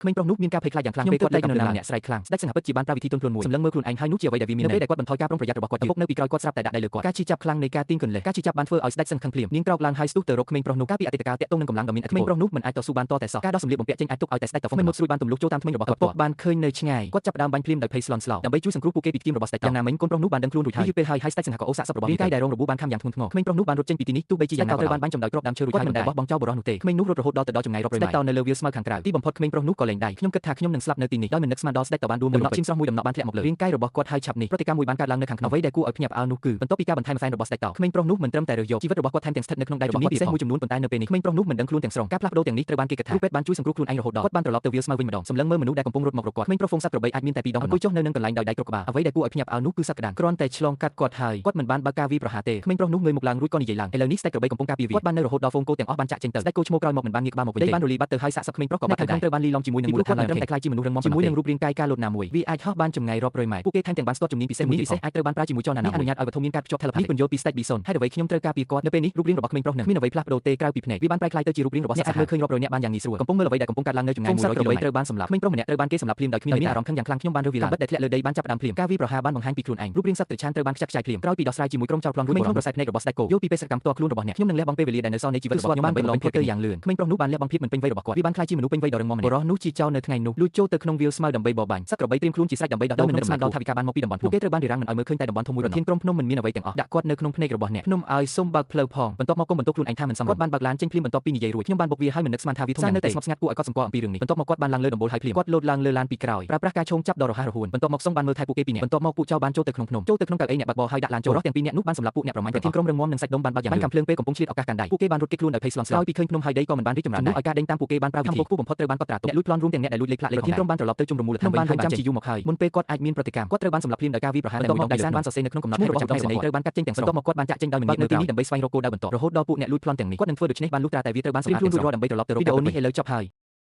ក្មេងប្រុសនោះមានការភ័យខ្លាចយ៉ាងខ្លាំងពេលគាត់ដេកនៅណាម្នាក់ស្រែកខ្លាំងស្ដេចសង្ហពិតជាបានប្រើវិធីទន់ភ្លន់មួយសម្លឹងមើលខ្លួនឯងហើយនោះជាអ្វីដែលវាមាននៅពេលដែលគាត់បន្ថយការប្រុងប្រយ័ត្នរបស់គាត់ឪពុកនៅពីក្រោយគាត់ស្រាប់តែដាក់ដៃលើគាត់ការឈឺចាប់ខ្លាំងនៃការទាញកន្លេះការឈឺចាប់បានធ្វើឲ្យស្ដេចសឹងខឹងភ្លាមនាងក្រោកឡើងហើយស្ទុះទៅរកក្មេងប្រុសនោះកាលពីអតីតកាលតាក់ទងនឹងកម្លាំងដ៏មានឥទ្ធិពលក្មេងប្រុសនោះមិនអាចតស៊ូបានតតែសោះការដោះសម្លៀកបំពាក់ចេញអាចទុកឲ្យតែស្ដេចតហ្វុងមិនមុតស្រួចបានទម្លុះចូលតាមធ្មេញរបស់គាត់បានឃើញនៅឆ្ងាយគាត់ចាប់ផ្ដើមបាញ់ភ្លាមដោយភ័យស្លន់ស្លោដើម្បីជួយសង្គ្រោះពួកគេពីគៀមរបស់ស្ដេចយ៉ាងណាមិញកូនប្រុសនោះបានដឹងខ្លួនរួចហើយយឺតពេលហើយហើយស្ដេចសង្ហក៏អូសាកសពរបស់រាងកាយដែលរងរបួសបានខំយ៉ាងធ្ងន់ធ្ងរក្មេងប្រុសនោះបានរត់ចេញពីទីនេះទោះបីជាយ៉ាងណាក៏ត្រូវបានបាញ់ចំដោយគ្រាប់ដើមឈើរួចហើយមិនដែលបោះបង់ចោលបុរសនោះទេក្មេងនោះរត់រហូតដល់ទៅដល់ចម្ងាយរាប់រយម៉ែត្រស្ដេចតនៅលើវាលស្មៅខាងក្រៅទីបំផុតក្មេងប្រុសនោះក៏លែងដៃខ្ញុំគិតថាខ្ញុំនឹងស្លាប់នៅទីនេះដោយមិននឹកស្មានដល់ស្ដេចតបានដួលមួយដំណក់ឈាមស្រស់មួយដំណក់បានធ្លាក់មកលើរាងកាយរបស់គាត់ហើយឆាប់នេះប្រតិកម្មមួយបានកើតឡើងនៅខាងក្នុងអ្វីដែលគួរឲ្យភ្ញាក់ផ្អើលនោះគឺបន្ទាប់ពីការបន្ថែមហ្វែនរបស់ស្ដេចតក្មេងប្រុសនោះមិនត្រឹមតែរើសយកជីវិតរបស់គាត់ថែមទាំងស្ថិតនៅក្នុងដៃរបស់គាត់ពិសេសមួយចំនួនប៉ុន្តែនៅពេលនេះក្មេងប្រុសនោះមិនដឹងខ្លួនទាំងស្រុងការផ្លាស់ប្ដូរទាំងនេះត្រូវបានគេគិតថារូបពេទ្យបានជួយសង្គ្រោះខ្លួនឯងរហូតដល់គាត់បានត្រឡប់ទៅវាលស្មៅវិញម្ដងសម្លឹងមើលមនុស្សដែលកំពុងរត់មករកគាត់ក្មេងប្រុសហ្វូងសត្វក្របីអាចមានតែពីរដងអង្គុយចុះនៅនឹងកន្លែងដោយដៃគ្រប់ក្បាលអ្វីដែលគួរឲ្យភ្ញាក់ផ្អើលនោះគឺសត្វក្តានគ្រាន់តែឆ្លងកាត់គាត់ហើយគាត់មិនបានបើកការវាយប្រហារទេក្មេងប្រុសនោះងើយមុខឡើងរួចក៏និយាយឡើងឥឡូវនេះស្ដេចក្របីកំពុងការពារវាគាត់បាននៅរហូតដល់ហ្វូងគោទាំងអស់បានចាក់ចេញទៅស្ដេចគោឈ្មោះក្រោយមកមិនបានងាកក្បាលមកវិញទេបានរលីបាត់ទៅហើយសាកសពក្មេងប្រុសក៏បាត់ទៅដែរត្រូវបានលីឡំជាមួយនឹងមូលដ្ឋានឡើងត្រឹមតែក្លាយជាមនុស្សរឹងមាំជាមួយនឹងរូបរាងកាយការលោតណាមួយវាអាចហោះបានចម្ងាយរាប់រយម៉ែត្រពួកគេថែមទាំងបានស្ទាត់ជំនាញពិសេសមួយពិសេសអាចត្រូវបានប្រើជាមួយចលនាណាមួយអនុញ្ញាតឲ្យវត្ថុមានការភ្ជាប់ telepathy នេះពន្យល់ពីស្ដេចប៊ីសុនហើយអ្វីខ្ញុំត្រូវការពីគាត់នៅពេលនេះរូបរាងរបស់ក្មេងប្រុសនឹងគ្មានអ្វីផ្លាស់ប្ដូរទេក្រៅពីភ្នែកវាបានប្រែក្លាយទៅជារូបរាងរបស់អ្នកអាចមើលឃើញរាប់រយនាក់បានយ៉ាងងាយស្រួលកំពុងមើលអ្វីដែលកំពុងកើតឡើងនៅចម្ងាយ100គីឡូម៉ែត្រត្រូវបានសម្លាប់ក្មេងប្រុសម្នាក់ត្រូវបានគេសម្លាប់ភ្លាមដោយគ្មានអារម្មណ៍ខឹងយ៉ាងខ្លាំងខ្ញុំបានរើសវាឡើងបិទដែលធ្លាក់លើដីបានចាប់ផ្ដើមភ្លាមការវាយប្រហារបានបង្ហាញពីខ្លួនឯងរូបរាងសត្វត្រឆានត្រូវបានខ្ចាត់ខ្ចាយភ្លាមក្រោយពីដោះស្រាយជាមួយក្រុមចោរប្លន់រួចក្នុងក្រសែភ្នែករបស់ស្ដេចគោយល់ពីបេសកកម្មផ្ទាល់ខ្លួនរបស់អ្នកខ្ញុំនឹងលះបង់ពេលវេលាដែលនៅសល់នៃជីវិតរបស់ខ្ញុំបានបន្លំផុតទៅយ៉ាងលឿនក្មេងប្រុសនោះបានលះបង់ភាពមិនពេញវ័យរបស់គាត់វាបានក្លាយជាមនុស្សពេញវ័យដ៏រឹងមាំម្នាក់បុរសនោះជាចោរនៅថ្ងៃនោះលួចចូលទៅក្នុងវាលស្មៅដើម្បីបរបាញ់សត្វក្របីត្រៀមខ្លួនជាស្រេចដើម្បីដោះដូរមិននឹកស្មានដល់ថវិកាបានមកពីតំបន់ពួកគេត្រូវបានរារាំងមិនឲ្យមើលឃើញតែតំបន់ធំមួយប្រធានក្រុមភ្នំមិនមានអ្វីទាំងអស់ដាក់គាត់នៅក្នុងភ្នែករបស់អ្នកភ្នំឲ្យសុំបើកផ្លូវផងបន្ទាប់មកគុំបន្ទោសខ្លួនឯងថាមិនសមគាត់បានបើកឡានចេញភ្លាមបន្ទាប់ពីនិយាយរួចខ្ញុំបានបុកវាហើយមិននឹកស្មានថាវាធំយ៉ាងនៅតែស្ងប់ស្ងាត់គួរឲ្យកត់សម្គាល់អំពីរឿងនេះបន្ទាប់មកគាត់បានឡើងលើដំបូលហើយភ្លាមគាត់លោតឡើងលើឡានពីក្រោយប្រើប្រាស់ការឈោងចាប់ដ៏រហ័សរហួនបន្ទាប់មកសុងបានមើលថែពួកគេពីរនាក់បន្ទាប់មកពួកចៅបានចូលទៅក្នុងភ្នំចូលទៅក្នុងកៅអីអ្នកបើកបរហើយដាក់ឡានចូលរស់ទាំងពីរនាក់នោះបានសម្លាប់ពួកអ្នកប្រមាញ់ប្រធានក្រុមរឹងមាំនិងសាច់ដុំបានបើកយ៉ាងបាញ់កាំភ្លើងពេលកំពុងឆ្លៀតឱកាសកាន់ដៃពួកគេបានរត់គេចខ្លួនដោយភ័យស្លន់ស្លោក្រោយពីឃើញភ្នំហើយដីក៏មិនបានរីកចម្រើនដែរឲ្យការដេញតាមពួកគេបានប្រើវិធីខ្ពស់បំផុតត្រូវបានកត់ត្រាទុកអ្នកលួចប្លន់រួមទាំងអ្នកដែលលួចលេខផ្លាកលេខប្រធានក្រុមបានត្រឡប់ទៅជំរំមូលដ្ឋានវិញហើយចាំជាយូរមកហើយមុនពេលគាត់អាចមានប្រតិកម្មគាត់ត្រូវបានសម្លាប់ភ្លាមដោយការវាយប្រហារតែមួយដងដៃសានបានសរសេរនៅក្នុងកំណត់របស់ឧត្តមសេនីយ៍ត្រូវបានកាត់ចេញទាំងស្រុងបន្ទាប់មកគាត់បានចាក់ចេញដោយមិនងាកនៅទីនេះដើម្បីស្វែងរកគោលដៅបន្តរហូតដល់ពួកអ្នកលួចប្លន់ទាំងនេះគាត់នឹងធ្វើដូច្នេះបានលុះត្រាតែវាត្រូវបានសម្អាតខ្លួនរួចរាល់ដើម្បីត្រឡប់ទៅរកវីដេអូនេះឥឡូវចប់ហើយ។